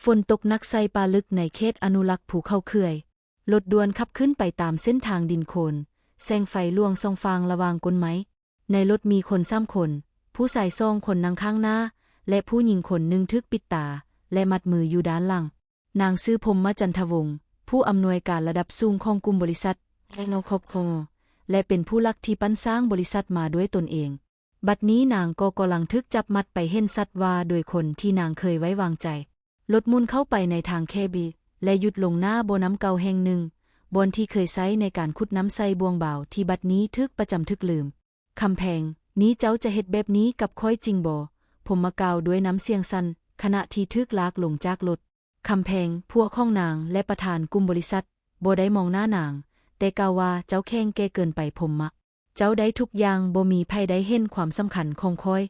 ຝົນຕົກໜັກໃສ່ປ່າເລິກໃນເຂດອະນຸລັກພູເຂົາເຂື່ອຍ. ລົດດ່ວນຂັບຂຶ້ນໄປຕາມເສັ້ນທາງດິນໂຄນ, ແສງໄຟຫຼວງສ່ອງຟາງລະຫວ່າງກົ້ນໄມ້. ໃນລົດມີຄົນສາມຄົນ, ຜູ້ຊາຍສອງຄົນນັ່ງຂ້າງໜ້າ ແລະ ຜູ້ຍິງຄົນໜຶ່ງຖືກປິດຕາ ແລະ ມັດມືຢູ່ດ້ານຫຼັງ. ນາງຊື່ ພົມມະ ຈັນທະວົງ, ຜູ້ອຳນວຍການລະດັບສູງຂອງກຸ່ມບໍລິສັດ ແລະ ເປັນຜູ້ຫຼັກທີ່ປັ້ນສ້າງບໍລິສັດມາດ້ວຍຕົນເອງ. ບັດນີ້ນາງກໍກຳລັງຖືກຈັບມັດໄປເຫັນສັດວ່າໂດຍຄົນທີ່ນາງເຄີຍໄວ້ວາງໃຈ. ລົດໝຸນເຂົ້າໄປໃນທາງແຄບ ແລະ ຢຸດລົງໜ້າບໍ່ນ້ຳເກົ່າແຫ່ງໜຶ່ງ, ບ່ອນທີ່ເຄີຍໃຊ້ໃນການຂຸດນ້ຳໃສ່ບ່ວງບາວທີ່ບັດນີ້ຖືກປະຈຳຖືກລືມ. ຄຳແພງ, ນີ້ເຈົ້າຈະເຮັດແບບນີ້ກັບຂ້ອຍຈິງບໍ? ພົມມະກ່າວດ້ວຍນ້ຳສຽງສັ່ນ ຂະນະທີ່ຖືກລາກລົງຈາກລົດ. ຄຳແພງ, ຜົວຂອງນາງ ແລະ ປະທານກຸ່ມບໍລິສັດ ບໍ່ໄດ້ມອງໜ້ານາງ, ແຕ່ກ່າວວ່າ, ເຈົ້າແຂງແກ່ເກີນໄປ ພົມມະ. ເຈົ້າໄດ້ທຸກຢ່າງ, ບໍ່ມີໃຜໄດ້ເຫັນຄວາມສຳຄັນຂອງຂ້ອຍ.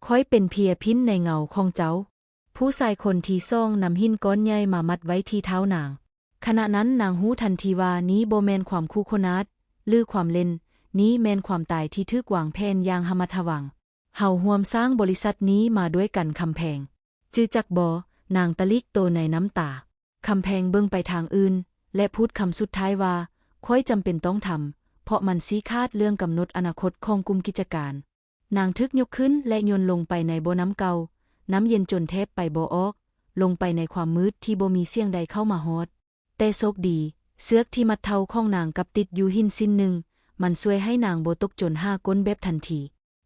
ຂ້ອຍເປັນພຽພິ້ນໃນເງົາຂອງເຈົ້າ. ຜູ້ຊາຍຄົນທີສອງນຳຫີນກ້ອນໃຫຍ່ມາມັດໄວ້ທີ່ເທົ້ານາງ. ຂະນະນັ້ນນາງຮູ້ທັນທີວ່ານີ້ບໍ່ແມ່ນຄວາມຄູ່ຂະໜາດ ຫຼື ຄວາມຫຼິ້ນ, ນີ້ແມ່ນຄວາມຕາຍທີ່ຖືກວາງແຜນຢ່າງລະມັດລະວັງ. ເຮົາຮ່ວມສ້າງບໍລິສັດນີ້ມາດ້ວຍກັນ ຄຳແພງ. ຈື່ຈັກບໍ? ນາງຕະລິກໂຕໃນນ້ຳຕາ. ຄຳແພງເບິ່ງໄປທາງອື່ນ ແລະ ພູດຄຳສຸດທ້າຍວ່າ, ຂ້ອຍຈຳເປັນຕ້ອງທຳ, ເພາະມັນຊີ້ຂາດເລື່ອງກຳນົດອະນາຄົດຂອງກຸ່ມກິດຈະການ. ນາງຖືກຍົກຂຶ້ນ ແລະ ໂຍນລົງໄປໃນບໍ່ນ້ຳເກົ່າ, ນ້ຳເຢັນຈົນແທບໄປບໍ່ອອກ, ລົງໄປໃນຄວາມມືດທີ່ບໍ່ມີສຽງໃດເຂົ້າມາຮອດ. ແຕ່ໂຊກດີ, ເຊືອກທີ່ມັດເທົ້າຂອງນາງກັບຕິດຢູ່ຫີນຊິ້ນໜຶ່ງ, ມັນຊ່ວຍໃຫ້ນາງບໍ່ຕົກຈົນຫາກົ້ນແບບທັນທີ.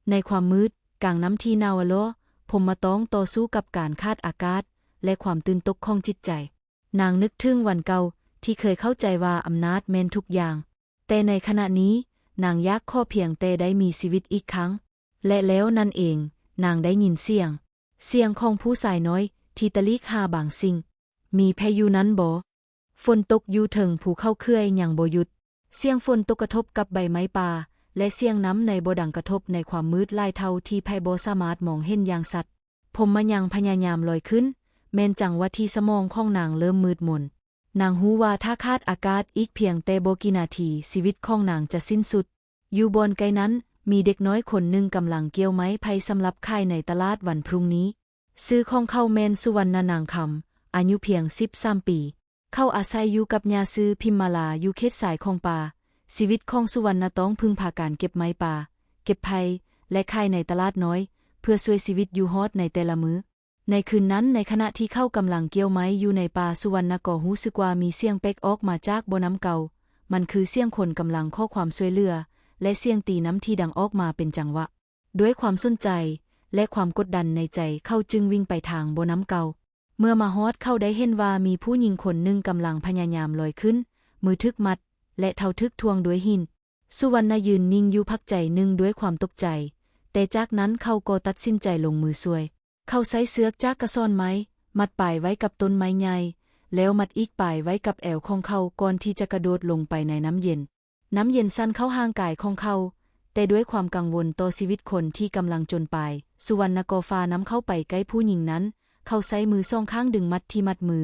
ໃນຄວາມມືດ, ກາງນ້ຳທີ່ໜາວອະລໍ, ພົມມະຕ້ອງຕໍ່ສູ້ກັບການຂາດອາກາດ ແລະ ຄວາມຕື່ນຕົກຂອງຈິດໃຈ. ນາງນຶກເຖິງວັນເກົ່າທີ່ເຄີຍເຂົ້າໃຈວ່າອຳນາດແມ່ນທຸກຢ່າງ, ແຕ່ໃນຂະນະນີ້, ນາງຢາກຂໍພຽງແຕ່ໄດ້ມີຊີວິດອີກຄັ້ງ. ແລະ ແລ້ວນັ້ນເອງ, ນາງໄດ້ຍິນສຽງ, ສຽງຂອງຜູ້ຊາຍນ້ອຍທີ່ຕະຫຼີກຫາບາງສິ່ງ. ມີໃຜຢູ່ນັ້ນບໍ? ຝົນຕົກຢູ່ເທິງພູເຂົາເຂື່ອຍຍັງບໍ່ຢຸດ. ສຽງຝົນຕົກກະທົບກັບໃບໄມ້ປ່າ ແລະ ສຽງນ້ຳໃນບໍ່ດັງກະທົບໃນຄວາມມືດຫຼາຍເທົ່າທີ່ໃຜບໍ່ສາມາດມອງເຫັນຢ່າງຊັດ. ພົມມະຍັງພະຍາຍາມລອຍຂຶ້ນ, ແມ່ນຈັງຫວະທີ່ສະໝອງຂອງນາງເລີ່ມມືດມົນ. ນາງຮູ້ວ່າຖ້າຂາດອາກາດອີກພຽງແຕ່ບໍ່ກີ່ນາທີ, ຊີວິດຂອງນາງຈະສິ້ນສຸດ. ຢູ່ບ່ອນໃກ້ນັ້ນ, ມີເດັກນ້ອຍຄົນໜຶ່ງກຳລັງກ່ຽວໄມ້ໄຜ່ສຳລັບຂາຍໃນຕະຫຼາດວັນພລຸ່ງນີ້. ຊື່ຂອງເຂົາແມ່ນສຸວັນນະນາງຄຳ, ອາຍຸພຽງສິບສາມປີ. ເຂົາອາໄສຢູ່ກັບຍ່າຊື່ພິມມາລາຢູ່ເຂດຊາຍຂອງປ່າ. ຊີວິດຂອງສຸວັນນະຕ້ອງເພິ່ງພາການເກັບໄມ້ປ່າ, ເກັບໄຜ່ ແລະ ຂາຍໃນຕະຫຼາດນ້ອຍ ເພື່ອຊ່ວຍຊີວິດຢູ່ຮອດໃນແຕ່ລະມື້. ໃນຄືນນັ້ນ, ໃນຂະນະທີ່ເຂົາກຳລັງກ່ຽວໄມ້ຢູ່ໃນປ່າ, ສຸວັນນະກໍຮູ້ສຶກວ່າມີສຽງແປກອອກມາຈາກບໍ່ນ້ຳເກົ່າ. ມັນຄືສຽງຄົນກຳລັງຂໍຄວາມຊ່ວຍເຫຼືອ ແລະ ສຽງຕີນ້ຳທີ່ດັງອອກມາເປັນຈັງຫວະ. ດ້ວຍຄວາມສົນໃຈ ແລະ ຄວາມກົດດັນໃນໃຈ, ເຂົາຈຶ່ງວິ່ງໄປທາງບໍ່ນ້ຳເກົ່າ. ເມື່ອມາຮອດ, ເຂົາໄດ້ເຫັນວ່າມີຜູ້ຍິງຄົນໜຶ່ງກຳລັງພະຍາຍາມລອຍຂຶ້ນ, ມືຖືກມັດ ແລະ ເທົ້າຖືກຖ່ວງດ້ວຍຫີນ. ສຸວັນນະຢືນນິ່ງຢູ່ພັກໃຈໜຶ່ງດ້ວຍຄວາມຕົກໃຈ, ແຕ່ຈາກນັ້ນເຂົາກໍຕັດສິນໃຈລົງມືຊ່ວຍ. ເຂົາໃຊ້ເຊືອກຈາກກະສອນໄມ້ ມັດປາຍໄວ້ກັບຕົ້ນໄມ້ໃຫຍ່, ແລ້ວມັດອີກປາຍໄວ້ກັບແອວຂອງເຂົາ ກ່ອນທີ່ຈະກະໂດດລົງໄປໃນນ້ຳເຢັນ. ນ້ຳເຢັນສັ່ນເຂົ້າຮ່າງກາຍຂອງເຂົາ, ແຕ່ດ້ວຍຄວາມກັງວົນຕໍ່ຊີວິດຄົນທີ່ກຳລັງຈົນປາຍ, ສຸວັນນະກໍຝ່ານ້ຳເຂົ້າໄປໃກ້ຜູ້ຍິງນັ້ນ. ເຂົາໃຊ້ມືສອງຂ້າງດຶງມັດທີ່ມັດມື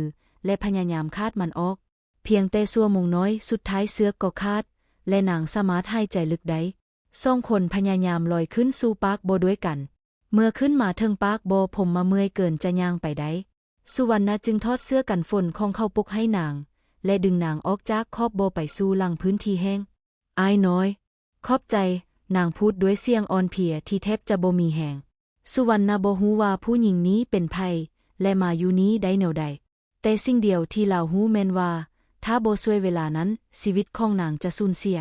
ແລະ ພະຍາຍາມຂາດມັນອອກ. ພຽງແຕ່ຊົ່ວໂມງນ້ອຍ, ສຸດທ້າຍເຊືອກກໍຂາດ ແລະ ນາງສາມາດຫາຍໃຈເລິກໄດ້. ສອງຄົນພະຍາຍາມລອຍຂຶ້ນສູ່ຟາກບໍ່ດ້ວຍກັນ. ເມື່ອຂຶ້ນມາເທິງຟາກບໍ່, ພົມມະເມື່ອຍເກີນຈະຍ່າງໄປໄດ້. ສຸວັນນະຈຶ່ງຖອດເສື້ອກັນຝົນຂອງເຂົາປົກໃຫ້ນາງ ແລະ ດຶງນາງອອກຈາກຂອບບໍ່ໄປສູ່ຫຼັງພື້ນທີ່ແຫ້ງ. ອ້າຍນ້ອຍ, ຂອບໃຈ, ນາງພູດດ້ວຍສຽງອ່ອນເພຍທີ່ແທບຈະບໍ່ມີແຮງ. ສຸວັນນະບໍ່ຮູ້ວ່າຜູ້ຍິງນີ້ເປັນໃຜ ແລະ ມາຢູ່ນີ້ໄດ້ແນວໃດ. ແຕ່ສິ່ງດຽວທີ່ລາວຮູ້ແມ່ນວ່າ ຖ້າບໍ່ຊ່ວຍເວລານັ້ນ, ຊີວິດຂອງນາງຈະສູນເສຍ.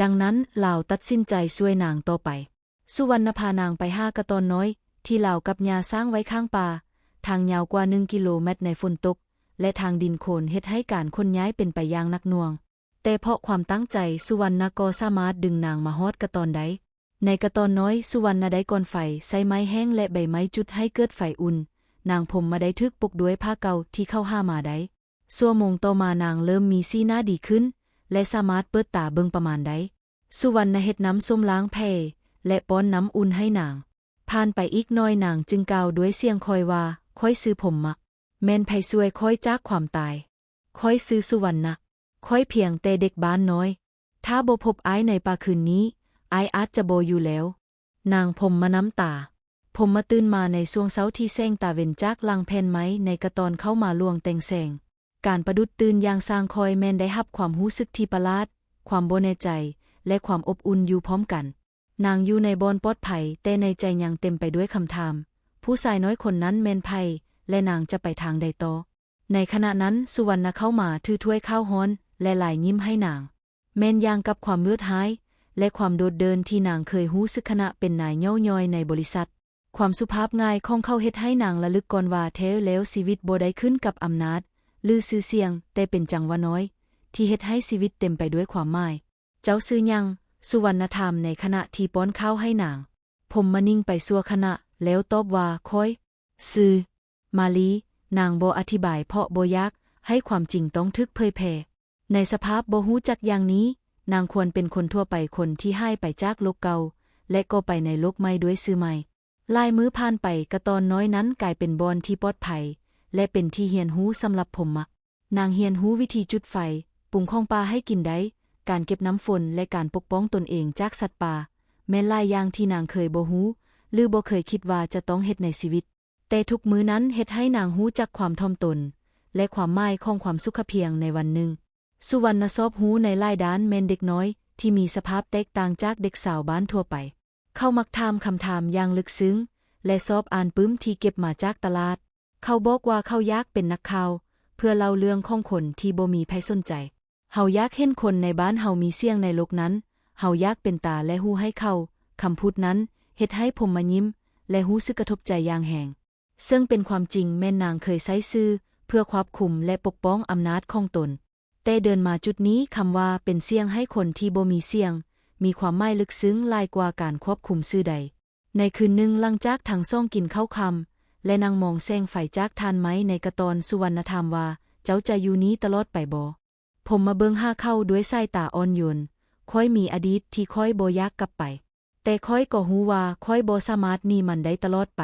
ດັ່ງນັ້ນ, ລາວຕັດສິນໃຈຊ່ວຍນາງຕໍ່ໄປ. ສຸວັນນະພານາງໄປຫາກະຕອນນ້ອຍທີ່ລາວກັບຍ່າສ້າງໄວ້ຂ້າງປ່າ. ທາງຍາວກວ່າໜຶ່ງກິໂລແມັດໃນຝົນຕົກ ແລະ ທາງດິນໂຄນເຮັດໃຫ້ການຂົນຍ້າຍເປັນໄປຢ່າງໜັກໜ່ວງ. ແຕ່ເພາະຄວາມຕັ້ງໃຈ, ສຸວັນນະກໍສາມາດດຶງນາງມາຮອດກະຕອນໄດ້. ໃນກະຕອນນ້ອຍ, ສຸວັນນະໄດ້ກ່ອນໄຟ, ໃຊ້ໄມ້ແຫ້ງ ແລະ ໃບໄມ້ຈຸດໃຫ້ເກີດໄຟອຸ່ນ. ນາງພົມມະໄດ້ຖືກປົກດ້ວຍຜ້າເກົ່າທີ່ເຂົາຫາມາໄດ້. ຊົ່ວໂມງຕໍ່ມານາງເລີ່ມມີສີໜ້າດີຂຶ້ນ ແລະ ສາມາດເປີດຕາເບິ່ງປະມານໄດ້. ສຸວັນນະເຮັດນ້ຳສົ້ມລ້າງແຜ ແລະ ປ້ອນນ້ຳອຸ່ນໃຫ້ນາງ. ຜ່ານໄປອີກໜ້ອຍນາງຈຶ່ງກ່າວດ້ວຍສຽງຄ່ອຍວ່າ, ຂ້ອຍຊື່ພົມມະ. ແມ່ນໃຜຊ່ວຍຂ້ອຍຈາກຄວາມຕາຍ? ຂ້ອຍຊື່ສຸວັນນະ. ຂ້ອຍພຽງແຕ່ເດັກບ້ານນ້ອຍ. ຖ້າບໍ່ພົບອ້າຍໃນປ່າຄືນນີ້, ອ້າຍອາດຈະບໍ່ຢູ່ແລ້ວ. ນາງພົມມະນ້ຳຕາ. ຜົມມາຕື່ນມາໃນຊ່ວງເຊົ້າທີ່ແສງຕາເວັນຈາກຫຼັງແຜ່ນໄມ້ໃນກະຕອນເຂົ້າມາລວງແຕ່ງແສງ. ການປະດຸດຕື່ນຢ່າງຊ່າງຄ່ອຍແມ່ນໄດ້ຮັບຄວາມຮູ້ສຶກທີ່ປະຫຼາດ, ຄວາມບໍ່ແນ່ໃຈ ແລະ ຄວາມອົບອຸ່ນຢູ່ພ້ອມກັນ. ນາງຢູ່ໃນບ່ອນປອດໄພ, ແຕ່ໃນໃຈຍັງເຕັມໄປດ້ວຍຄຳຖາມ. ຜູ້ຊາຍນ້ອຍຄົນນັ້ນແມ່ນໃຜ ແລະ ນາງຈະໄປທາງໃດຕໍ່? ໃນຂະນະນັ້ນ, ສຸວັນນະເຂົ້າມາຖືຖ້ວຍຂ້າວຮ້ອນ ແລະ ລາຍຍິ້ມໃຫ້ນາງ. ແມ່ນຢ່າງກັບຄວາມໂຫດຮ້າຍ ແລະ ຄວາມໂດດເດັ່ນທີ່ນາງເຄີຍຮູ້ສຶກຂະນະເປັນນາຍເຍົາະຍ່ອຍໃນບໍລິສັດ. ຄວາມສຸພາບງ່າຍຂອງເຂົາເຮັດໃຫ້ນາງລະລຶກກ່ອນວ່າ ແທ້ແລ້ວຊີວິດບໍ່ໄດ້ຂຶ້ນກັບອຳນາດ ຫຼື ຊື່ສຽງ, ແຕ່ເປັນຈັງຫວະນ້ອຍ ທີ່ເຮັດໃຫ້ຊີວິດເຕັມໄປດ້ວຍຄວາມໝາຍ. ເຈົ້າຊື່ຫຍັງ? ສຸວັນນະຖາມໃນຂະນະທີ່ປ້ອນຂ້າວໃຫ້ນາງ. ຜົມມະນິ່ງໄປຊົ່ວຂະນະ ແລ້ວຕອບວ່າ ຂ້ອຍຊື່ມາລີ. ນາງບໍ່ອະທິບາຍເພາະບໍ່ຢາກໃຫ້ຄວາມຈິງຕ້ອງຖືກເຜີຍແຜ່. ໃນສະພາບບໍ່ຮູ້ຈັກຢ່າງນີ້, ນາງຄວນເປັນຄົນທົ່ວໄປ, ຄົນທີ່ຫາຍໄປຈາກໂລກເກົ່າ ແລະ ກໍໄປໃນໂລກໃໝ່ດ້ວຍຊື່ໃໝ່. ຫຼາຍມື້ຜ່ານໄປ, ກະຕອນນ້ອຍນັ້ນກາຍເປັນບ່ອນທີ່ປອດໄພ ແລະ ເປັນທີ່ຮຽນຮູ້ສຳລັບຜົມມະ. ນາງຮຽນຮູ້ວິທີຈຸດໄຟ, ປຸງຂອງປ່າໃຫ້ກິນໄດ້, ການເກັບນ້ຳຝົນ ແລະ ການປົກປ້ອງຕົນເອງຈາກສັດປ່າ, ແມ່ນຫຼາຍຢ່າງທີ່ນາງເຄີຍບໍ່ຮູ້ ຫຼື ບໍ່ເຄີຍຄິດວ່າຈະຕ້ອງເຮັດໃນຊີວິດ. ແຕ່ທຸກມື້ນັ້ນເຮັດໃຫ້ນາງຮູ້ຈັກຄວາມຖ່ອມຕົນ ແລະ ຄວາມໝາຍຂອງຄວາມສຸຂະພຽງໃນວັນໜຶ່ງ. ສຸວັນນະຊອບຮູ້ໃນຫຼາຍດ້ານ, ແມ່ນເດັກນ້ອຍທີ່ມີສະພາບແຕກຕ່າງຈາກເດັກສາວບ້ານທົ່ວໄປ. ເຂົາມັກຖາມຄຳຖາມຢ່າງເລິກซึ้ງ ແລະ ຊອບອ່ານປຶ້ມທີ່ເກັບມາຈາກຕະຫຼາດ. ເຂົາບອກວ່າເຂົາຢາກເປັນນັກຂ່າວ ເພື່ອເລົ່າເລື່ອງຂອງຄົນທີ່ບໍ່ມີໃຜສົນໃຈ. ເຮົາຢາກເຫັນຄົນໃນບ້ານເຮົາມີສຽງໃນໂລກນັ້ນ. ເຮົາຢາກເປັນຕາ ແລະ ຫູໃຫ້ເຂົາ. ຄຳພູດນັ້ນເຮັດໃຫ້ຜົມມະຍິ້ມ ແລະ ຮູ້ສຶກກະທົບໃຈຢ່າງແຮງ. ເຊິ່ງເປັນຄວາມຈິງ, ແມ່ນນາງເຄີຍໃຊ້ສື່ເພື່ອຄວບຄຸມ ແລະ ປົກປ້ອງອຳນາດຂອງຕົນ. ແຕ່ເດີນມາຈຸດນີ້, ຄຳວ່າເປັນສຽງໃຫ້ຄົນທີ່ບໍ່ມີສຽງ ມີຄວາມໝາຍເລິກເຊິ່ງຫຼາຍກວ່າການຄວບຄຸມຊື່ໃດ. ໃນຄືນໜຶ່ງຫຼັງຈາກທັງສອງກິນເຂົ້າຄ່ຳ ແລະ ນັ່ງມອງແສງໄຟຈາກຖ່ານໄມ້ໃນກະຕອນ, ສຸວັນນະຖາມວ່າ, ເຈົ້າຈະຢູ່ນີ້ຕະຫຼອດໄປບໍ? ຜົມມະເບິ່ງຫາເຂົາດ້ວຍສາຍຕາອ່ອນໂຍນ. ຂ້ອຍມີອະດີດທີ່ຂ້ອຍບໍ່ຢາກກັບໄປ, ແຕ່ຂ້ອຍກໍຮູ້ວ່າຂ້ອຍບໍ່ສາມາດໜີມັນໄດ້ຕະຫຼອດໄປ.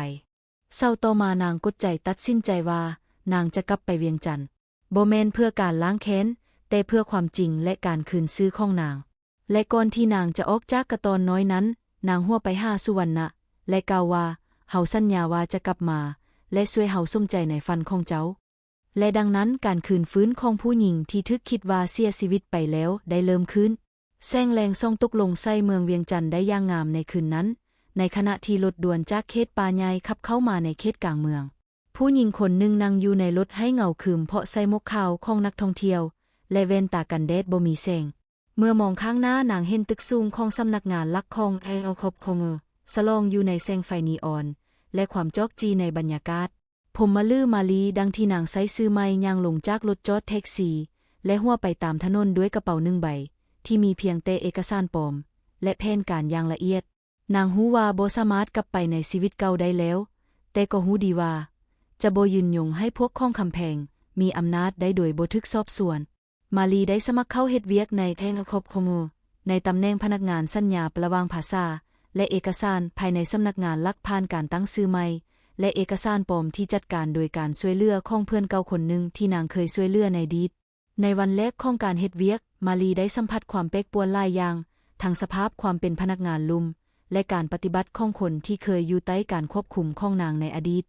ເຊົ້າຕໍ່ມານາງກົດໃຈຕັດສິນໃຈວ່ານາງຈະກັບໄປວຽງຈັນ, ບໍ່ແມ່ນເພື່ອການລ້າງແຄ້ນ, ແຕ່ເພື່ອຄວາມຈິງ ແລະ ການຄືນຊື່ຂອງນາງ. ແລະ ກ່ອນທີ່ນາງຈະອອກຈາກກະຕອນນ້ອຍນັ້ນ, ນາງຫົວໄປຫາສຸວັນນະ ແລະ ກ່າວວ່າ, ເຮົາສັນຍາວ່າຈະກັບມາ ແລະ ຊ່ວຍເຮົາສົມໃຈໃນຝັນຂອງເຈົ້າ. ແລະ ດັ່ງນັ້ນ, ການຄືນຟື້ນຂອງຜູ້ຍິງທີ່ຖືກຄິດວ່າເສຍຊີວິດໄປແລ້ວໄດ້ເລີ່ມຂຶ້ນ. ແສງແລງສ່ອງຕົກລົງໃສ່ເມືອງວຽງຈັນໄດ້ຢ່າງງາມໃນຄືນນັ້ນ, ໃນຂະນະທີ່ລົດດ່ວນຈາກເຂດປ່າໃຫຍ່ຂັບເຂົ້າມາໃນເຂດກາງເມືອງ. ຜູ້ຍິງຄົນໜຶ່ງນັ່ງຢູ່ໃນລົດໄຫ້ເງົາຄຶມເພາະໃສ່ໝວກຂາວຂອງນັກທ່ອງທ່ຽວ ແລະ ແວ່ນຕາກັນແດດບໍ່ມີແສງ. ເມື່ອມອງຂ້າງໜ້າ, ນາງເຫັນຕຶກສູງຂອງສຳນັກງານຫຼັກຂອງ Air Corps Commerce ສະຫຼອງຢູ່ໃນແສງໄຟນີອອນ ແລະ ຄວາມຈອກຈີ່ໃນບັນຍາກາດ. ຜົມມະ ຫຼື ມາລີ, ດັ່ງທີ່ນາງໃຊ້ຊື່ໃໝ່, ຍ່າງລົງຈາກລົດຈອດແທັກຊີ ແລະ ຫົວໄປຕາມຖະໜົນດ້ວຍກະເປົາໜຶ່ງໃບ ທີ່ມີພຽງແຕ່ເອກະສານປອມ ແລະ ແຜນການຢ່າງລະອຽດ. ນາງຮູ້ວ່າບໍ່ສາມາດກັບໄປໃນຊີວິດເກົ່າໄດ້ແລ້ວ, ແຕ່ກໍຮູ້ດີວ່າຈະບໍ່ຍືນຍົງໃຫ້ພວກຂອງຄຳແພງມີອຳນາດໄດ້ໂດຍບໍ່ຖືກສອບສວນ. ມາລີໄດ້ສະໝັກເຂົ້າເຮັດວຽກໃນ Air Corps Commerce ໃນຕຳແໜ່ງພະນັກງານສັນຍາລະຫວ່າງພາສາ ແລະ ເອກະສານ ພາຍໃນສຳນັກງານຫຼັກ, ຜ່ານການຕັ້ງຊື່ໃໝ່ ແລະ ເອກະສານປອມທີ່ຈັດການໂດຍການຊ່ວຍເຫຼືອຂອງເພື່ອນເກົ່າຄົນໜຶ່ງທີ່ນາງເຄີຍຊ່ວຍເຫຼືອໃນອະດີດ. ໃນວັນແລກຂອງການເຮັດວຽກ, ມາລີໄດ້ສຳຜັດຄວາມແປບປ່ວນຫຼາຍຢ່າງ, ທັງສະພາບຄວາມເປັນພະນັກງານລຸ່ມ ແລະ ການປະຕິບັດຂອງຄົນທີ່ເຄີຍຢູ່ໃຕ້ການຄວບຄຸມຂອງນາງໃນອະດີດ.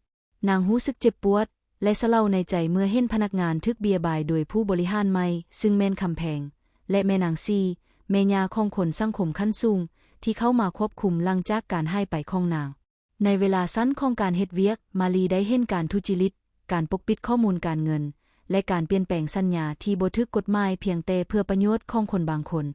ນາງຮູ້ສຶກເຈັບປວດ ແລະ ສະເຫຼົາໃນໃຈເມື່ອເຫັນພະນັກງານຖືກເບຍບາຍໂດຍຜູ້ບໍລິຫານໃໝ່, ຊຶ່ງແມ່ນຄຳແພງ ແລະ ແມ່ນາງຊີ, ແມ່ຍ່າຂອງຄົນສັງຄົມຂັ້ນສູງ ທີ່ເຂົ້າມາຄວບຄຸມຫຼັງຈາກການຫາຍໄປຂອງນາງ. ໃນເວລາສັ້ນຂອງການເຮັດວຽກ, ມາລີໄດ້ເຫັນການທຸຈິລິດ, ການປົກປິດຂໍ້ມູນການເງິນ ແລະ ການປ່ຽນແປງສັນຍາທີ່ບໍ່ຖືກກົດໝາຍພຽງແຕ່ເພື່ອປະໂຫຍດຂອງຄົນບາງຄົນ.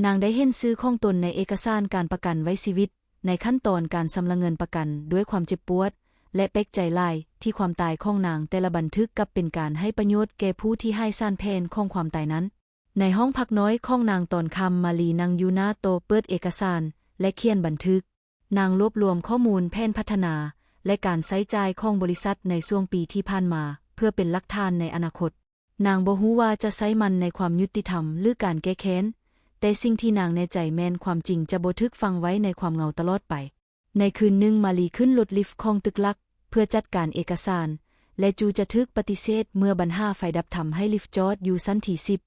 ນາງໄດ້ເຫັນຊື່ຂອງຕົນໃນເອກະສານການປະກັນໄວ້ຊີວິດ, ໃນຂັ້ນຕອນການຊຳລະເງິນປະກັນ, ດ້ວຍຄວາມເຈັບປວດ ແລະ ແປກໃຈຫຼາຍທີ່ຄວາມຕາຍຂອງນາງແຕ່ລະບັນທຶກກັບເປັນການໃຫ້ປະໂຫຍດແກ່ຜູ້ທີ່ຮ້າຍສານແຜນຂອງຄວາມຕາຍນັ້ນ. ໃນຫ້ອງພັກນ້ອຍຂອງນາງຕອນຄ່ຳ, ມາລີນັ່ງຢູ່ໜ້າໂຕະເປີດເອກະສານ ແລະ ຂຽນບັນທຶກ. ນາງລວບລວມຂໍ້ມູນແຜນພັດທະນາ ແລະ ການໃຊ້ຈ່າຍຂອງບໍລິສັດໃນຊ່ວງປີທີ່ຜ່ານມາ ເພື່ອເປັນຫຼັກຖານໃນອະນາຄົດ. ນາງບໍ່ຮູ້ວ່າຈະໃຊ້ມັນໃນຄວາມຍຸຕິທຳ ຫຼື ການແກ້ແຄ້ນ, ແຕ່ສິ່ງທີ່ນາງແນ່ໃຈແມ່ນຄວາມຈິງຈະບໍ່ຖືກຝັງໄວ້ໃນຄວາມເຫງົາຕະຫຼອດໄປ. ໃນຄືນໜຶ່ງ, ມາລີຂຶ້ນລົດລິຟຂອງຕຶກຫຼັກເພື່ອຈັດການເອກະສານ ແລະ ຈູ່ຈະຖືກປະຕິເສດເມື່ອບັນຫາໄຟດັບທຳໃຫ້ລິຟຈອດຢູ່ຊັ້ນທີສິບ.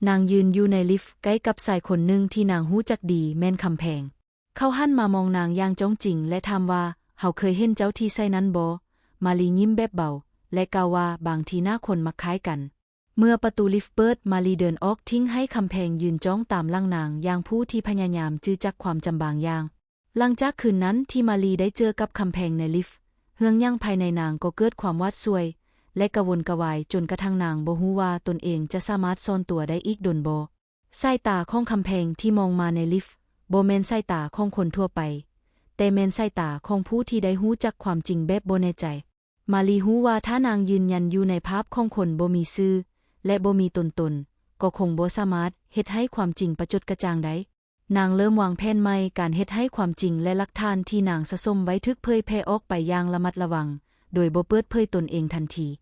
ນາງຢືນຢູ່ໃນລິຟໃກ້ກັບຊາຍຄົນໜຶ່ງທີ່ນາງຮູ້ຈັກດີ, ແມ່ນຄຳແພງ. ເຂົາຫັນມາມອງນາງຢ່າງຈ້ອງຈິງ ແລະ ຖາມວ່າ, ເຮົາເຄີຍເຫັນເຈົ້າທີ່ໃສ່ນັ້ນບໍ່? ມາລີຍິ້ມແບບເບົາ ແລະ ກ່າວວ່າ, ບາງທີໜ້າຄົນມັກຄ້າຍກັນ. ເມື່ອປະຕູລິຟເປີດ, ມາລີເດີນອອກ, ຖິ້ງໃຫ້ຄຳແພງຢືນຈ້ອງຕາມຫຼັງນາງຢ່າງຜູ້ທີ່ພະຍາຍາມຈື່ຈັກຄວາມຈຳບາງຢ່າງ. ຫຼັງຈາກຄືນນັ້ນທີ່ມາລີໄດ້ເຈີກັບຄຳແພງໃນລິຟ, ເຮືອງຫຍັງພາຍໃນນາງກໍເກີດຄວາມຫວາດສວຍ ແລະ ກະວົນກະວາຍ, ຈົນກະທັ່ງນາງບໍ່ຮູ້ວ່າຕົນເອງຈະສາມາດຊ່ອນຕົວໄດ້ອີກດົນບໍ່. ສາຍຕາຂອງຄຳແພງທີ່ມອງມາໃນລິຟ ບໍ່ແມ່ນສາຍຕາຂອງຄົນທົ່ວໄປ, ແຕ່ແມ່ນສາຍຕາຂອງຜູ້ທີ່ໄດ້ຮູ້ຈັກຄວາມຈິງແບບບໍ່ແນ່ໃຈ. ມາລີຮູ້ວ່າຖ້ານາງຢືນຢັນຢູ່ໃນພາບຂອງຄົນບໍ່ມີຊື່ ແລະ ບໍ່ມີຕົວຕົນ, ກໍຄົງບໍ່ສາມາດເຮັດໃຫ້ຄວາມຈິງປະຈົດກະຈ່າງໄດ້. ນາງເລີ່ມວາງແຜນໃໝ່, ການເຮັດໃຫ້ຄວາມຈິງ ແລະ ຫຼັກຖານທີ່ນາງສະສົມໄວ້ຖືກເຜີຍແຜ່ອອກໄປຢ່າງລະມັດລະວັງ, ໂດຍບໍ່ເປີດເຜີຍຕົນເອງທັນທີ.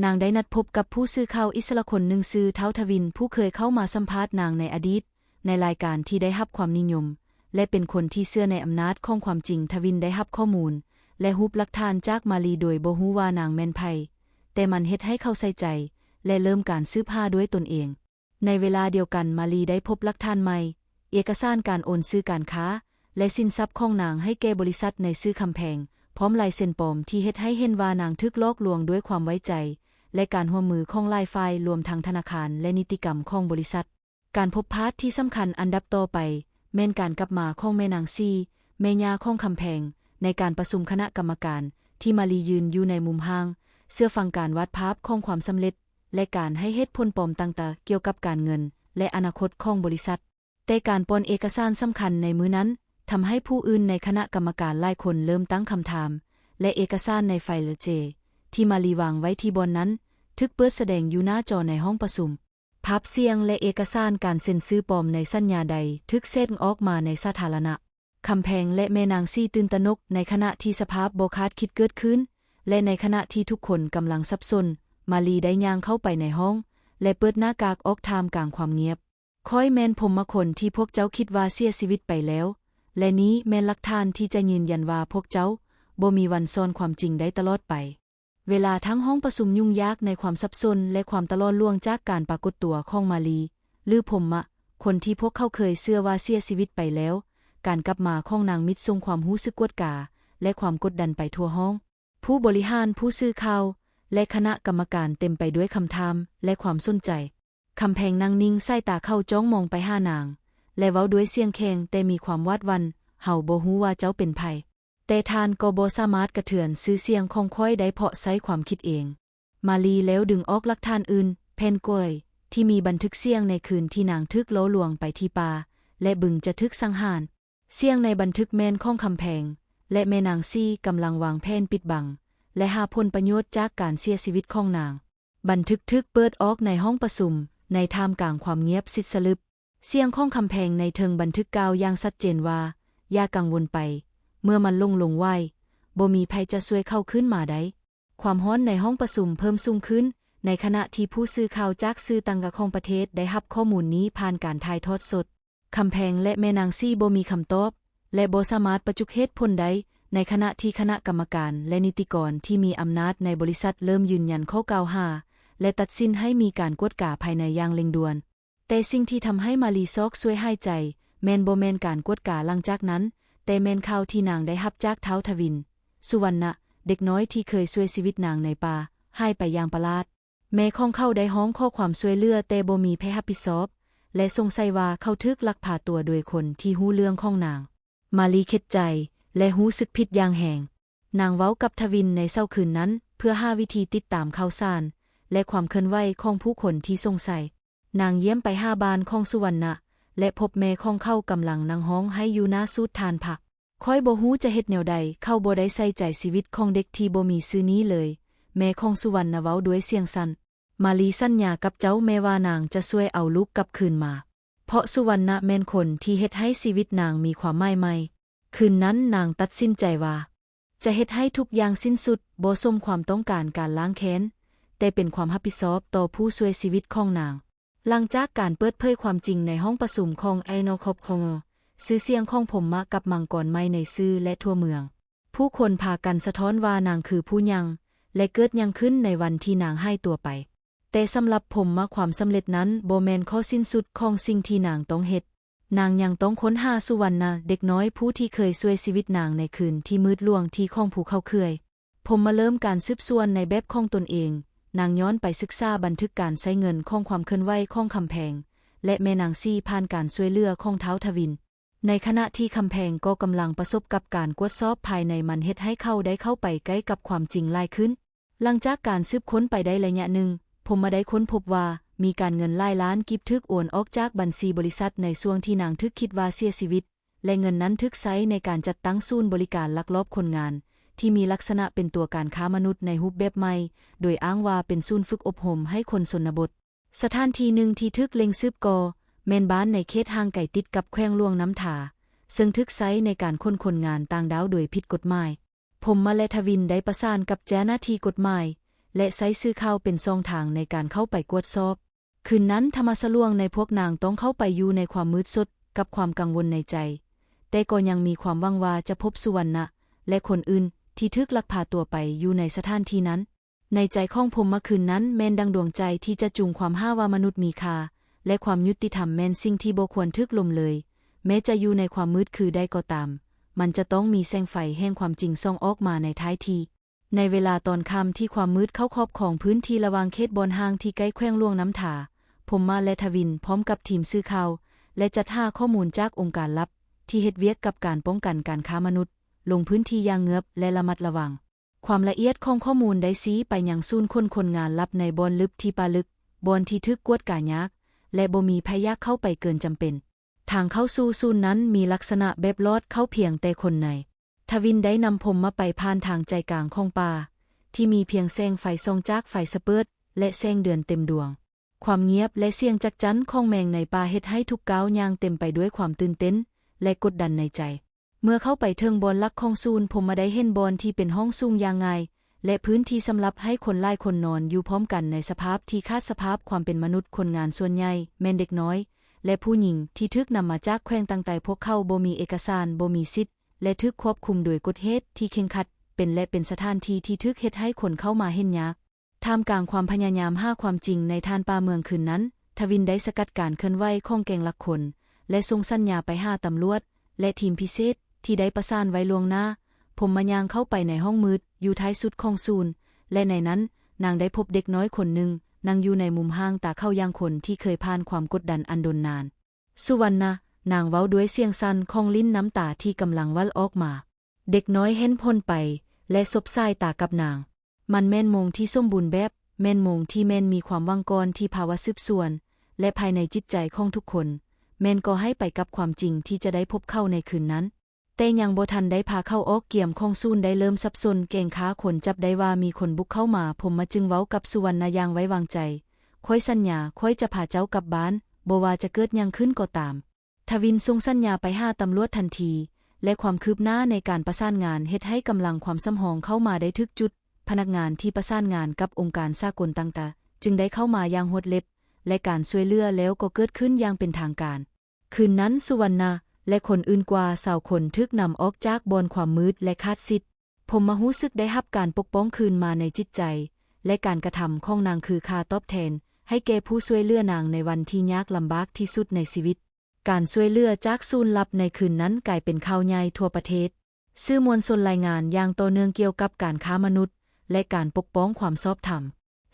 ນາງໄດ້ນັດພົບກັບຜູ້ສື່ຂ່າວອິດສະຫຼະຄົນໜຶ່ງຊື່ທ້າວທະວິນ, ຜູ້ເຄີຍເຂົ້າມາສຳພາດນາງໃນອະດີດ ໃນລາຍການທີ່ໄດ້ຮັບຄວາມນິຍົມ ແລະ ເປັນຄົນທີ່ເຊື່ອໃນອຳນາດຂອງຄວາມຈິງ. ທະວິນໄດ້ຮັບຂໍ້ມູນ ແລະ ຮູບຫຼັກຖານຈາກມາລີໂດຍບໍ່ຮູ້ວ່ານາງແມ່ນໃຜ, ແຕ່ມັນເຮັດໃຫ້ເຂົາໃສ່ໃຈ ແລະ ເລີ່ມການສືບຫາດ້ວຍຕົນເອງ. ໃນເວລາດຽວກັນ, ມາລີໄດ້ພົບຫຼັກຖານໃໝ່, ເອກະສານການໂອນຊື່ການຄ້າ ແລະ ສິນຊັບຂອງນາງໃຫ້ແກ່ບໍລິສັດໃນຊື່ຄຳແພງ, ພ້ອມລາຍເຊັນປອມທີ່ເຮັດໃຫ້ເຫັນວ່ານາງຖືກຫຼອກລວງດ້ວຍຄວາມໄວ້ໃຈ ແລະ ການຮ່ວມມືຂອງຫຼາຍຝ່າຍ, ລວມທັງທະນາຄານ ແລະ ນິຕິກຳຂອງບໍລິສັດ. ການພົບພາດທີ່ສຳຄັນອັນດັບຕໍ່ໄປ ແມ່ນການກັບມາຂອງແມ່ນາງຊີ, ແມ່ຍ່າຂອງຄຳແພງ, ໃນການປະຊຸມຄະນະກຳມະການ ທີ່ມາລີຢືນຢູ່ໃນມຸມຫ່າງ, ເຊື່ອຟັງການວາດພາບຂອງຄວາມສຳເລັດ ແລະ ການໃຫ້ເຫດຜົນປອມຕ່າງໆກ່ຽວກັບການເງິນ ແລະ ອະນາຄົດຂອງບໍລິສັດ. ແຕ່ການປ່ອນເອກະສານສຳຄັນໃນມື້ນັ້ນ ທຳໃຫ້ຜູ້ອື່ນໃນຄະນະກຳມະການຫຼາຍຄົນເລີ່ມຕັ້ງຄຳຖາມ, ແລະ ເອກະສານໃນໄຟລ໌ເຈ ທີ່ມາລີວາງໄວ້ທີ່ບ່ອນນັ້ນ ຖືກເປີດສະແດງຢູ່ໜ້າຈໍໃນຫ້ອງປະຊຸມ. ພາບສຽງ ແລະ ເອກະສານການເຊັນຊື່ປອມໃນສັນຍາໄດ້ຖືກແຊກອອກມາໃນສາທາລະນະ. ຄຳແພງ ແລະ ແມ່ນາງຊີຕື່ນຕະໜົກໃນຂະນະທີ່ສະພາບບໍ່ຄາດຄິດເກີດຂຶ້ນ ແລະ ໃນຂະນະທີ່ທຸກຄົນກຳລັງສັບສົນ, ມາລີໄດ້ຍ່າງເຂົ້າໄປໃນຫ້ອງ ແລະ ເປີດໜ້າກາກອອກທ່າມກາງຄວາມງຽບ. ຂ້ອຍແມ່ນພົມມະຄົນທີ່ພວກເຈົ້າຄິດວ່າເສຍຊີວິດໄປແລ້ວ, ແລະ ນີ້ແມ່ນຫຼັກຖານທີ່ຈະຢືນຢັນວ່າພວກເຈົ້າບໍ່ມີວັນຊ່ອນຄວາມຈິງໄດ້ຕະຫຼອດໄປ. ເວລາທັງຫ້ອງປະຊຸມຫຍຸ້ງຍາກໃນຄວາມສັບສົນ ແລະ ຄວາມຕະຫຼອນລ່ວງຈາກການປາກົດຕົວຂອງມາລີ ຫຼື ພົມມະ, ຄົນທີ່ພວກເຂົາເຄີຍເຊື່ອວ່າເສຍຊີວິດໄປແລ້ວ, ການກັບມາຂອງນາງມິດສົ່ງຄວາມຮູ້ສຶກກວດກາ ແລະ ຄວາມກົດດັນໄປທົ່ວຫ້ອງ. ຜູ້ບໍລິຫານ, ຜູ້ສື່ຂ່າວ ແລະ ຄະນະກຳມະການເຕັມໄປດ້ວຍຄຳຖາມ ແລະ ຄວາມສົນໃຈ. ຄຳແພງນັ່ງນິ່ງ, ສາຍຕາເຂົາຈ້ອງມອງໄປຫານາງ ແລະ ເວົ້າດ້ວຍສຽງແຂງແຕ່ມີຄວາມຫວາດຫວັ່ນ, ເຮົາບໍ່ຮູ້ວ່າເຈົ້າເປັນໃຜ, ແຕ່ທ່ານກໍບໍ່ສາມາດກະເທືອນຊື່ສຽງຂອງຂ້ອຍໄດ້ເພາະໃຊ້ຄວາມຄິດເອງ. ມາລີແລ້ວດຶງອອກຫຼັກຖານອື່ນ, ແຜ່ນກ້ວຍທີ່ມີບັນທຶກສຽງໃນຄືນທີ່ນາງຖືກຫຼໍ່ລວງໄປທີ່ປ່າ ແລະ ບຶງຈະຖືກສັງຫານ. ສຽງໃນບັນທຶກແມ່ນຂອງຄຳແພງ ແລະ ແມ່ນາງຊີກຳລັງວາງແຜນປິດບັງ ແລະ ຫາຜົນປະໂຫຍດຈາກການເສຍຊີວິດຂອງນາງ. ບັນທຶກຖືກເປີດອອກໃນຫ້ອງປະຊຸມ ໃນທ່າມກາງຄວາມງຽບຊິດສະລຶບ. ສຽງຂອງຄຳແພງໃນເທິງບັນທຶກກ່າວຢ່າງຊັດເຈນວ່າ, ຢ່າກັງວົນໄປ, ເມື່ອມັນຫຼົງລົງຫວາຍ, ບໍ່ມີໃຜຈະຊ່ວຍເຂົາຂຶ້ນມາໄດ້. ຄວາມຮ້ອນໃນຫ້ອງປະຊຸມເພີ່ມສູງຂຶ້ນ ໃນຂະນະທີ່ຜູ້ສື່ຂ່າວຈາກສື່ຕ່າງໆຂອງປະເທດໄດ້ຮັບຂໍ້ມູນນີ້ຜ່ານການຖ່າຍທອດສົດ. ຄຳແພງ ແລະ ແມ່ນາງຊີບໍ່ມີຄຳຕອບ ແລະ ບໍ່ສາມາດປະຈຸກເຫດຜົນໄດ້, ໃນຂະນະທີ່ຄະນະກຳມະການ ແລະ ນິຕິກອນທີ່ມີອຳນາດໃນບໍລິສັດເລີ່ມຢືນຢັນຂໍ້ກ່າວຫາ ແລະ ຕັດສິນໃຫ້ມີການກວດກາພາຍໃນຢ່າງເລັ່ງດ່ວນ. ແຕ່ສິ່ງທີ່ທຳໃຫ້ມາລີຊອກຊ່ວຍຫາຍໃຈ ແມ່ນບໍ່ແມ່ນການກວດກາຫຼັງຈາກນັ້ນ, ແຕ່ແມ່ນຂ່າວທີ່ນາງໄດ້ຮັບຈາກທ້າວທະວິນ ສຸວັນນະ, ເດັກນ້ອຍທີ່ເຄີຍຊ່ວຍຊີວິດນາງໃນປ່າ, ຫາຍໄປຢ່າງປະຫຼາດ. ແມ່ຂອງເຂົາໄດ້ຮ້ອງຂໍຄວາມຊ່ວຍເຫຼືອ, ແຕ່ບໍ່ມີໃຜຮັບຜິດຊອບ ແລະ ສົງໄສວ່າເຂົາຖືກລັກພາຕົວໂດຍຄົນທີ່ຮູ້ເລື່ອງຂອງນາງ. ມາລີເຄັດໃຈ ແລະ ຮູ້ສຶກຜິດຢ່າງແຮງ. ນາງເວົ້າກັບທະວິນໃນເຊົ້າຄືນນັ້ນ ເພື່ອຫາວິທີຕິດຕາມຂ່າວສານ ແລະ ຄວາມເຄື່ອນໄຫວຂອງຜູ້ຄົນທີ່ສົງໄສ. ນາງຢ້ຽມໄປຫາບ້ານຂອງສຸວັນນະ ແລະ ພົບແມ່ຂອງເຂົາກຳລັງນັ່ງຮ້ອງໄຫ້ຢູ່ໜ້າສູດຖ່ານຜັກ. ຂ້ອຍບໍ່ຮູ້ຈະເຮັດແນວໃດ, ເຂົາບໍ່ໄດ້ໃສ່ໃຈຊີວິດຂອງເດັກທີ່ບໍ່ມີຊື່ນີ້ເລີຍ, ແມ່ຂອງສຸວັນນະເວົ້າດ້ວຍສຽງສັ່ນ. ມາລີສັນຍາກັບເຈົ້າແມ່ວ່ານາງຈະຊ່ວຍເອົາລູກກັບຄືນມາ, ເພາະສຸວັນນະແມ່ນຄົນທີ່ເຮັດໃຫ້ຊີວິດນາງມີຄວາມໝາຍໃໝ່. ຄືນນັ້ນນາງຕັດສິນໃຈວ່າ ຈະເຮັດໃຫ້ທຸກຢ່າງສິ້ນສຸດ, ບໍ່ສົມຄວາມຕ້ອງການການລ້າງແຄ້ນ, ແຕ່ເປັນຄວາມຮັບຜິດຊອບຕໍ່ຜູ້ຊ່ວຍຊີວິດຂອງນາງ. ຫຼັງຈາກການເປີດເຜີຍຄວາມຈິງໃນຫ້ອງປະຊຸມຂອງໄອນອລຄອບຂອງ ຊື່ສຽງຂອງພົມມະກັບມັງກອນໃໝ່ໃນສື່ ແລະ ທົ່ວເມືອງ. ຜູ້ຄົນພາກັນສະທ້ອນວ່ານາງຄືຜູ້ຫຍັງ ແລະ ເກີດຫຍັງຂຶ້ນໃນວັນທີ່ນາງຫາຍຕົວໄປ. ແຕ່ສຳລັບພົມມະ, ຄວາມສຳເລັດນັ້ນບໍ່ແມ່ນຂໍ້ສິ້ນສຸດຂອງສິ່ງທີ່ນາງຕ້ອງເຮັດ. ນາງຍັງຕ້ອງຄົ້ນຫາສຸວັນນະ, ເດັກນ້ອຍຜູ້ທີ່ເຄີຍຊ່ວຍຊີວິດນາງໃນຄືນທີ່ມືດຫຼວງທີ່ຂອງພູເຂົາເຂື່ອຍ. ພົມມະເລີ່ມການສືບສວນໃນແບບຂອງຕົນເອງ. ນາງຍ້ອນໄປສຶກສາບັນທຶກການໃຊ້ເງິນຂອງຄວາມເຄື່ອນໄຫວຂອງຄຳແພງ ແລະ ແມ່ນາງສີ່ ຜ່ານການຊ່ວຍເຫຼືອຂອງທ້າວທະວິນ. ໃນຂະນະທີ່ຄຳແພງກໍກຳລັງປະສົບກັບການກວດສອບພາຍໃນ, ມັນເຮັດໃຫ້ເຂົາໄດ້ເຂົ້າໄປໃກ້ກັບຄວາມຈິງຫຼາຍຂຶ້ນ. ຫຼັງຈາກການສືບຄົ້ນໄປໄດ້ໄລຍະໜຶ່ງ, ພົມມະໄດ້ຄົ້ນພົບວ່າມີການເງິນຫຼາຍລ້ານກີບຖືກໂອນອອກຈາກບັນຊີບໍລິສັດໃນຊ່ວງທີ່ນາງຖືກຄິດວ່າເສຍຊີວິດ, ແລະ ເງິນນັ້ນຖືກໃຊ້ໃນການຈັດຕັ້ງສູນບໍລິການລັກລອບຄົນງານ ທີ່ມີລັກສະນະເປັນຕົວການຄ້າມະນຸດໃນຮູບແບບໃໝ່, ໂດຍອ້າງວ່າເປັນສູນຝຶກອົບຮົມໃຫ້ຄົນຊົນນະບົດ. ສະຖານທີ່ໜຶ່ງທີ່ຖືກເລັ່ງສືບກໍແມ່ນບ້ານໃນເຂດຫ່າງໄກຕິດກັບແຂວງຫຼວງນ້ຳທາ, ເຊິ່ງຖືກໃຊ້ໃນການຂົນຄົນງານຕ່າງດ້າວໂດຍຜິດກົດໝາຍ. ພົມມະ ແລະ ທະວິນໄດ້ປະສານກັບເຈົ້າໜ້າທີ່ກົດໝາຍ ແລະ ໃຊ້ສື່ຂ່າວເປັນຊ່ອງທາງໃນການເຂົ້າໄປກວດສອບ. ຄືນນັ້ນທຳມະສະຫຼວງໃນພວກນາງຕ້ອງເຂົ້າໄປຢູ່ໃນຄວາມມືດສົດກັບຄວາມກັງວົນໃນໃຈ, ແຕ່ກໍຍັງມີຄວາມຫວັງວ່າຈະພົບສຸວັນນະ ແລະ ຄົນອື່ນທີ່ຖືກລັກພາຕົວໄປຢູ່ໃນສະຖານທີ່ນັ້ນ. ໃນໃຈຂອງພົມມະຄືນນັ້ນແມ່ນດັ່ງດວງໃຈທີ່ຈະຈູງຄວາມຫາວ່າມະນຸດມີຄ່າ ແລະ ຄວາມຍຸຕິທຳແມ່ນສິ່ງທີ່ບໍ່ຄວນຖືກລົ້ມເລີຍ. ແມ້ຈະຢູ່ໃນຄວາມມືດຄືໃດກໍຕາມ, ມັນຈະຕ້ອງມີແສງໄຟແຫ່ງຄວາມຈິງສ່ອງອອກມາໃນທ້າຍທີ. ໃນເວລາຕອນຄ່ຳທີ່ຄວາມມືດເຂົ້າຄອບຄອງພື້ນທີ່ລະຫວ່າງເຂດບ່ອນຫ່າງທີ່ໃກ້ແຂວງຫຼວງນ້ຳທາ, ພົມມະ ແລະ ທະວິນ ພ້ອມກັບທີມສື່ຂ່າວ ແລະ ຈັດຫາຂໍ້ມູນຈາກອົງການລັບທີ່ເຮັດວຽກກັບການປ້ອງກັນການຄ້າມະນຸດ ລົງພື້ນທີ່ຢ່າງເງືອບ ແລະ ລະມັດລະວັງ. ຄວາມລະອຽດຂອງຂໍ້ມູນໄດ້ຊີ້ໄປຍັງສູນຂົນຄົນງານລັບໃນບ່ອນລຶບທີ່ປ່າລຶກ, ບ່ອນທີ່ຖືກກວດກາຍາກ ແລະ ບໍ່ມີໃຜຢາກເຂົ້າໄປເກີນຈຳເປັນ. ທາງເຂົ້າສູ່ສູນນັ້ນມີລັກສະນະແບບລອດເຂົ້າພຽງແຕ່ຄົນໃນ. ທະວິນໄດ້ນຳພົມມະໄປຜ່ານທາງໃຈກາງຂອງປ່າ ທີ່ມີພຽງແສງໄຟສ່ອງຈາກໄຟສະເປີດ ແລະ ແສງເດືອນເຕັມດວງ. ຄວາມງຽບ ແລະ ສຽງຈັກຈັ່ນຂອງແມງໃນປ່າເຮັດໃຫ້ທຸກກ້າວຍ່າງເຕັມໄປດ້ວຍຄວາມຕື່ນເຕັ້ນ ແລະ ກົດດັນໃນໃຈ. ເມື່ອເຂົ້າໄປເຖິງບ່ອນຫຼັກຂອງສູນ, ພົມມະໄດ້ເຫັນບ່ອນທີ່ເປັນຫ້ອງສູງຢ່າງງ່າຍ ແລະ ພື້ນທີ່ສຳລັບໃຫ້ຄົນຫຼາຍຄົນນອນຢູ່ພ້ອມກັນໃນສະພາບທີ່ຂາດສະພາບຄວາມເປັນມະນຸດ. ຄົນງານສ່ວນໃຫຍ່ແມ່ນເດັກນ້ອຍ ແລະ ຜູ້ຍິງທີ່ຖືກນຳມາຈາກແຂວງຕ່າງໆ. ພວກເຂົາບໍ່ມີເອກະສານ, ບໍ່ມີສິດ ແລະ ຖືກຄວບຄຸມໂດຍກົດເຫດທີ່ເຄັ່ງຄັດ, ເປັນ ແລະ ເປັນສະຖານທີ່ທີ່ຖືກເຮັດໃຫ້ຄົນເຂົ້າມາເຫັນຍາກ. ທ່າມກາງຄວາມພະຍາຍາມຫາຄວາມຈິງໃນທ່ານປ່າເມືອງຄືນນັ້ນ, ທະວິນໄດ້ສະກັດການເຄື່ອນໄຫວຂອງແກ້ງລັກຄົນ ແລະ ສົ່ງສັນຍາໄປຫາຕຳຫຼວດ ແລະ ທີມພິເສດທີ່ໄດ້ປະສານໄວ້ລ່ວງໜ້າ. ພົມມະຍ່າງເຂົ້າໄປໃນຫ້ອງມືດຢູ່ທ້າຍສຸດຂອງສູນ ແລະ ໃນນັ້ນນາງໄດ້ພົບເດັກນ້ອຍຄົນໜຶ່ງນັ່ງຢູ່ໃນມຸມຫ່າງ, ຕາຂາວຢ່າງຄົນທີ່ເຄີຍຜ່ານຄວາມກົດດັນອັນດົນນານ. ສຸວັນນະ, ນາງເວົ້າດ້ວຍສຽງສັ່ນຂອງລິ້ນ, ນ້ຳຕາທີ່ກຳລັງຫວານອອກມາ. ເດັກນ້ອຍເຫັນພົນໄປ ແລະ ສົບສາຍຕາກັບນາງ. ມັນແມ່ນໂມງທີ່ສົມບູນແບບ, ແມ່ນໂມງທີ່ແມ່ນມີຄວາມຫວັງກ່ອນທີ່ພາວະສືບສວນ ແລະ ພາຍໃນຈິດໃຈຂອງທຸກຄົນ ແມ່ນກໍໃຫ້ໄປກັບຄວາມຈິງທີ່ຈະໄດ້ພົບເຂົາໃນຄືນນັ້ນ. ແຕ່ຍັງບໍ່ທັນໄດ້ພາເຂົ້າອອກກຽມຂອງສູນໄດ້ເລີ່ມສັບສົນ, ແກ້ງຂ້າຄົນຈັບໄດ້ວ່າມີຄົນບຸກເຂົ້າມາ. ພົມມະຈຶ່ງເວົ້າກັບສຸວັນນະຢ່າງໄວ້ວາງໃຈ, ຂ້ອຍສັນຍາ, ຂ້ອຍຈະພາເຈົ້າກັບບ້ານ, ບໍ່ວ່າຈະເກີດຫຍັງຂຶ້ນກໍຕາມ. ທະວິນສົ່ງສັນຍາໄປຫາຕຳຫຼວດທັນທີ ແລະ ຄວາມຄືບໜ້າໃນການປະສານງານເຮັດໃຫ້ກຳລັງຄວາມສຳຮອງເຂົ້າມາໄດ້ຖືກຈຸດ. ພະນັກງານທີ່ປະສານງານກັບອົງການສາກົນຕ່າງໆ ຈຶ່ງໄດ້ເຂົ້າມາຢ່າງຮວດເລັບ ແລະ ການຊ່ວຍເຫຼືອແລ້ວກໍເກີດຂຶ້ນຢ່າງເປັນທາງການ. ຄືນນັ້ນ ສຸວັນນະ ແລະ ຄົນອື່ນກວ່າຊາວຄົນຖືກນຳອອກຈາກບ່ອນຄວາມມືດ ແລະ ຂາດສິດ. ພົມມະຮູ້ສຶກໄດ້ຮັບການປົກປ້ອງຄືນມາໃນຈິດໃຈ ແລະ ການກະທຳຂອງນາງຄືຄ່າຕອບແທນໃຫ້ແກ່ຜູ້ຊ່ວຍເຫຼືອນາງໃນວັນທີ່ຍາກລຳບາກທີ່ສຸດໃນຊີວິດ. ການຊ່ວຍເຫຼືອຈາກສູນລັບໃນຄືນນັ້ນກາຍເປັນຂ່າວໃຫຍ່ທົ່ວປະເທດ. ສື່ມວນຊົນລາຍງານຢ່າງຕໍ່ເນື່ອງກ່ຽວກັບການຄ້າມະນຸດ ແລະ ການປົກປ້ອງຄວາມຊອບທຳ.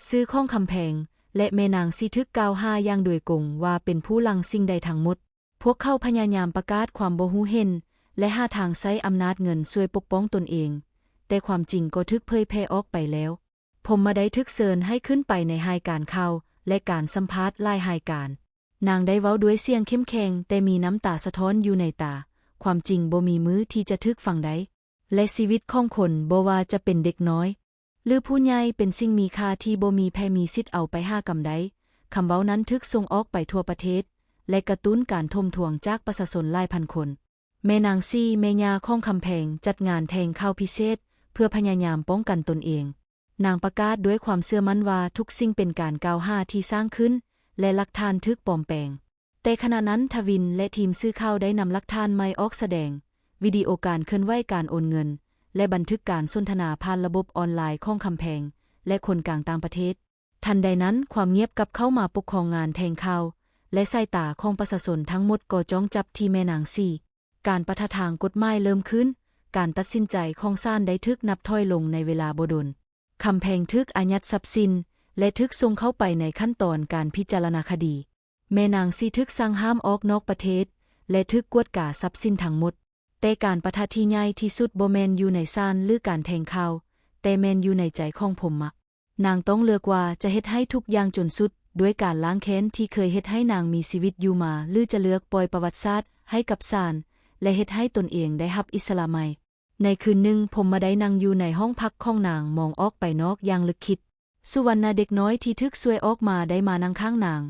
ຊື່ຂອງຄຳແພງ ແລະ ແມ່ນາງສີ່ຖືກກ່າວຫາຢ່າງໂດຍກົງວ່າເປັນຜູ້ຫຼັງສິ່ງໃດທັງໝົດ. ພວກເຂົາພະຍາຍາມປະກາດຄວາມບໍ່ຮູ້ເຫັນ ແລະ ຫາທາງໃຊ້ອຳນາດເງິນຊ່ວຍປົກປ້ອງຕົນເອງ, ແຕ່ຄວາມຈິງກໍຖືກເຜີຍແຜ່ອອກໄປແລ້ວ. ພົມມະໄດ້ຖືກເຊີນໃຫ້ຂຶ້ນໄປໃນລາຍການຂ່າວ ແລະ ການສຳພາດຫຼາຍລາຍການ. ນາງໄດ້ເວົ້າດ້ວຍສຽງເຂັ້ມແຂງ, ແຕ່ມີນ້ຳຕາສະທ້ອນຢູ່ໃນຕາ. ຄວາມຈິງບໍ່ມີມື້ທີ່ຈະຖືກຟັງໄດ້, ແລະ ຊີວິດຂອງຄົນ, ບໍ່ວ່າຈະເປັນເດັກນ້ອຍ ຫຼື ຜູ້ໃຫຍ່, ເປັນສິ່ງມີຄ່າທີ່ບໍ່ມີໃຜມີສິດເອົາໄປຫາກຳໄດ້. ຄຳເວົ້ານັ້ນຖືກສົ່ງອອກໄປທົ່ວປະເທດ ແລະ ກະຕຸ້ນການຖົມທວງຈາກປະຊາຊົນຫຼາຍພັນຄົນ. ແມ່ນາງສີ່, ແມ່ຍ່າຂອງຄຳແພງ, ຈັດງານແຖງຂ່າວພິເສດເພື່ອພະຍາຍາມປ້ອງກັນຕົນເອງ. ນາງປະກາດດ້ວຍຄວາມເຊື່ອໝັ້ນວ່າທຸກສິ່ງເປັນການກ່າວຫາທີ່ສ້າງຂຶ້ນ ແລະ ຫຼັກຖານຖືກປອມແປງ. ແຕ່ຂະນະນັ້ນ ທະວິນ ແລະ ທີມສື່ຂ່າວໄດ້ນຳຫຼັກຖານໃໝ່ອອກສະແດງ, ວິດີໂອການເຄື່ອນໄຫວ, ການໂອນເງິນ ແລະ ບັນທຶກການສົນທະນາຜ່ານລະບົບອອນລາຍຂອງຄຳແພງ ແລະ ຄົນກາງຕ່າງປະເທດ. ທັນໃດນັ້ນ, ຄວາມງຽບກັບເຂົ້າມາປົກຄອງງານແຖງຂ່າວ, ແລ ແລະ ສາຍຕາຂອງປະຊາຊົນທັງໝົດກໍຈ້ອງຈັບທີ່ແມ່ນາງສີ. ການປະທະທາງກົດໝາຍເລີ່ມຂຶ້ນ. ການຕັດສິນໃຈຂອງສານໄດ້ຖືກນັບຖອຍລົງໃນເວລາບໍ່ດົນ. ຄຳແພງຖືກອາຍັດຊັບສິນ ແລະ ຖືກສົ່ງເຂົ້າໄປໃນຂັ້ນຕອນການພິຈາລະນາຄະດີ. ແມ່ນາງສີຖືກສັ່ງຫ້າມອອກນອກປະເທດ ແລະ ຖືກກວດກາຊັບສິນທັງໝົດ. ແຕ່ການປະທະທີ່ໃຫຍ່ທີ່ສຸດບໍ່ແມ່ນຢູ່ໃນສານ ຫຼື ການແຖງຂ່າວ, ແຕ່ແມ່ນຢູ່ໃນໃຈຂອງພົມມະ. ນາງຕ້ອງເລືອກວ່າຈະເຮັດໃຫ້ທຸກຢ່າງຈົນສຸດ ດ້ວຍການລ້າງແຄ້ນທີ່ເຄີຍເຮັດໃຫ້ນາງມີຊີວິດຢູ່ມາ ຫຼື ຈະເລືອກປ່ອຍປະຫວັດສາດໃຫ້ກັບສານ ແລະ ເຮັດໃຫ້ຕົນເອງໄດ້ຮັບອິດສະຫຼະໃໝ່. ໃນຄືນໜຶ່ງ, ພົມມະໄດ້ນັ່ງຢູ່ໃນຫ້ອງພັກຂອງນາງ, ມອງອອກໄປນອກຢ່າງລຶກຄິດ. ສຸວັນນະ, ເດັກນ້ອຍທີ່ຖືກຊ່ວຍອອກມາ, ໄດ້ມານັ່ງຂ້າງນາງ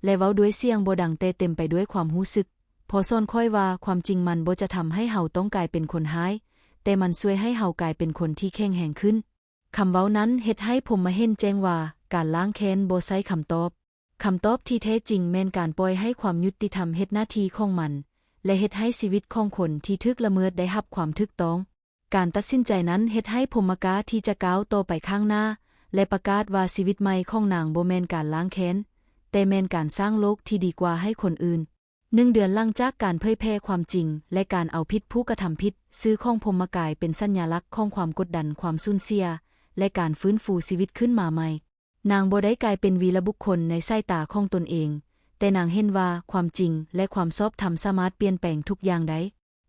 ແລະ ເວົ້າດ້ວຍສຽງບໍ່ດັງແຕ່ເຕັມໄປດ້ວຍຄວາມຮູ້ສຶກ, ພໍ່ສອນຂ້ອຍວ່າຄວາມຈິງມັນບໍ່ຈະທຳໃຫ້ເຮົາຕ້ອງກາຍເປັນຄົນຮ້າຍ, ແຕ່ມັນຊ່ວຍໃຫ້ເຮົາກາຍເປັນຄົນທີ່ແຂງແຮງຂຶ້ນ. ຄຳເວົ້ານັ້ນເຮັດໃຫ້ພົມມະເຫັນແຈ້ງວ່າ ການລ້າງແຄ້ນບໍ່ໃຊ່ຄຳຕອບ. ຄຳຕອບທີ່ແທ້ຈິງແມ່ນການປ່ອຍໃຫ້ຄວາມຍຸຕິທຳເຮັດໜ້າທີ່ຂອງມັນ ແລະ ເຮັດໃຫ້ຊີວິດຂອງຄົນທີ່ຖືກລະເມີດໄດ້ຮັບຄວາມຖືກຕ້ອງ. ການຕັດສິນໃຈນັ້ນເຮັດໃຫ້ພົມມະກ້າທີ່ຈະກ້າວຕໍ່ໄປຂ້າງໜ້າ ແລະ ປະກາດວ່າຊີວິດໃໝ່ຂອງນາງບໍ່ແມ່ນການລ້າງແຄ້ນ, ແຕ່ແມ່ນການສ້າງໂລກທີ່ດີກວ່າໃຫ້ຄົນອື່ນ. ໜຶ່ງເດືອນຫຼັງຈາກການເຜີຍແຜ່ຄວາມຈິງ ແລະ ການເອົາຜິດຜູ້ກະທຳຜິດ, ຊື່ຂອງພົມມະກາຍເປັນສັນຍາລັກຂອງຄວາມກົດດັນ, ຄວາມສູນເສຍ ແລະ ການຟື້ນຟູຊີວິດຂຶ້ນມາໃໝ່. ນາງບໍ່ໄດ້ກາຍເປັນວີລະບຸກຄົນໃນສາຍຕາຂອງຕົນເອງ, ແຕ່ນາງເຫັນວ່າຄວາມຈິງ ແລະ ຄວາມຊອບທຳສາມາດປ່ຽນແປງທຸກຢ່າງໄດ້.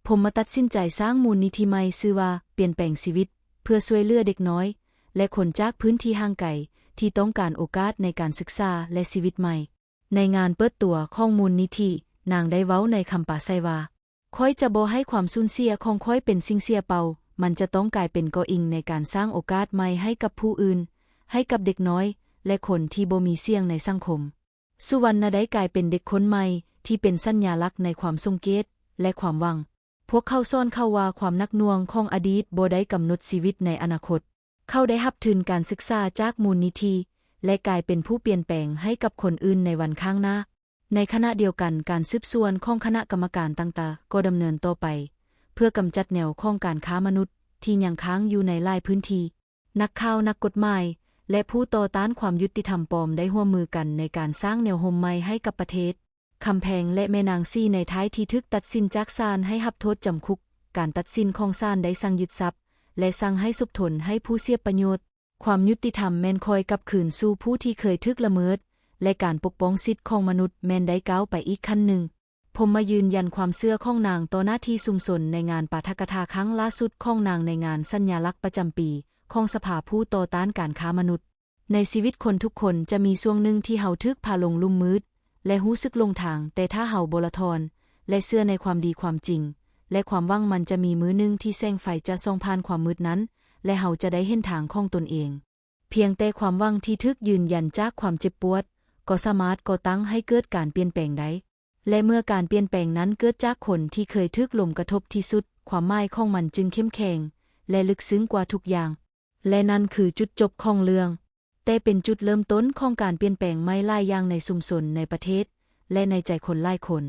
ພົມມະຕັດສິນໃຈສ້າງມູນນິທິໃໝ່, ຊື່ວ່າ ປ່ຽນແປງຊີວິດ, ເພື່ອຊ່ວຍເຫຼືອເດັກນ້ອຍ ແລະ ຄົນຈາກພື້ນທີ່ຫ່າງໄກ ທີ່ຕ້ອງການໂອກາດໃນການສຶກສາ ແລະ ຊີວິດໃໝ່. ໃນງານເປີດຕົວຂອງມູນນິທິ, ນາງໄດ້ເວົ້າໃນຄຳປາໄສວ່າ, ຂ້ອຍຈະບໍ່ໃຫ້ຄວາມສູນເສຍຂອງຂ້ອຍເປັນສິ່ງເສຍເປົ່າ, ມັນຈະຕ້ອງກາຍເປັນກໍອີງໃນການສ້າງໂອກາດໃໝ່ໃຫ້ກັບຜູ້ອື່ນ, ໃຫ້ກັບເດັກນ້ອຍ ແລະ ຄົນທີ່ບໍ່ມີສຽງໃນສັງຄົມ. ສຸວັນນະໄດ້ກາຍເປັນເດັກຄົນໃໝ່ທີ່ເປັນສັນຍາລັກໃນຄວາມສົງເກດ ແລະ ຄວາມຫວັງ. ພວກເຂົາສອນເຂົາວ່າຄວາມໜັກໜ່ວງຂອງອະດີດບໍ່ໄດ້ກຳນົດຊີວິດໃນອະນາຄົດ. ເຂົາໄດ້ຮັບທຶນການສຶກສາຈາກມູນນິທິ ແລະ ກາຍເປັນຜູ້ປ່ຽນແປງໃຫ້ກັບຄົນອື່ນໃນວັນຂ້າງໜ້າ. ໃນຂະນະດຽວກັນ, ການສືບສວນຂອງຄະນະກຳມະການຕ່າງໆກໍດຳເນີນຕໍ່ໄປ ເພື່ອກຳຈັດແນວຂອງການຄ້າມະນຸດທີ່ຍັງຄ້າງຢູ່ໃນຫຼາຍພື້ນທີ່. ນັກຂ່າວ, ນັກກົດໝາຍ ແລະ ຜູ້ຕໍ່ຕ້ານຄວາມຍຸຕິທຳປອມໄດ້ຮ່ວມມືກັນໃນການສ້າງແນວຮົ່ມໃໝ່ໃຫ້ກັບປະເທດ. ຄຳແພງ ແລະ ແມ່ນາງສີໃນທ້າຍທີ່ຖືກຕັດສິນຈາກສານໃຫ້ຮັບໂທດຈຳຄຸກ. ການຕັດສິນຂອງສານໄດ້ສັ່ງຍຶດຊັບ ແລະ ສັ່ງໃຫ້ສົບທົນໃຫ້ຜູ້ເສຍປະໂຫຍດ. ຄວາມຍຸຕິທຳແມ່ນຄ່ອຍກັບຄືນສູ່ຜູ້ທີ່ເຄີຍຖືກລະເມີດ ແລະ ການປົກປ້ອງສິດຂອງມະນຸດແມ່ນໄດ້ກ້າວໄປອີກຂັ້ນໜຶ່ງ. ພົມມະຢືນຢັນຄວາມເຊື່ອຂອງນາງຕໍ່ໜ້າທີ່ຊຸມຊົນໃນງານປາຖະກະຖາຄັ້ງລ່າສຸດຂອງນາງໃນງານສັນຍາລັກປະຈຳປີຂອງສະພາຜູ້ຕໍ່ຕ້ານການຄ້າມະນຸດ. ໃນຊີວິດຄົນທຸກຄົນຈະມີຊ່ວງໜຶ່ງທີ່ເຮົາຖືກພາລົງລຸ່ມມືດ ແລະ ຮູ້ສຶກຫຼົງທາງ, ແຕ່ຖ້າເຮົາບໍ່ລະຖອນ ແລະ ເຊື່ອໃນຄວາມດີຄວາມຈິງ ແລະ ຄວາມຫວັງ, ມັນຈະມີມື້ໜຶ່ງທີ່ແສງໄຟຈະສ່ອງຜ່ານຄວາມມືດນັ້ນ ແລະ ເຮົາຈະໄດ້ເຫັນທາງຂອງຕົນເອງ. ພຽງແຕ່ຄວາມຫວັງທີ່ຖືກຢືນຢັນຈາກຄວາມເຈັບປວດ ກໍສາມາດກໍ່ຕັ້ງໃຫ້ເກີດການປ່ຽນແປງໄດ້. ແລະ ເມື່ອການປ່ຽນແປງນັ້ນເກີດຈາກຄົນທີ່ເຄີຍຖືກລົມກະທົບທີ່ສຸດ, ຄວາມໝາຍຂອງມັນຈຶ່ງເຂັ້ມແຂງ ແລະ ເລິກເຊິ່ງກວ່າທຸກຢ່າງ. ແລະ ນັ້ນຄືຈຸດຈົບຂອງເລື່ອງ, ແຕ່ເປັນຈຸດເລີ່ມຕົ້ນຂອງການປ່ຽນແປງໃໝ່ຫຼາຍຢ່າງໃນຊຸມຊົນ, ໃນປະເທດ ແລະ ໃນໃຈຄົນຫຼາຍຄົນ.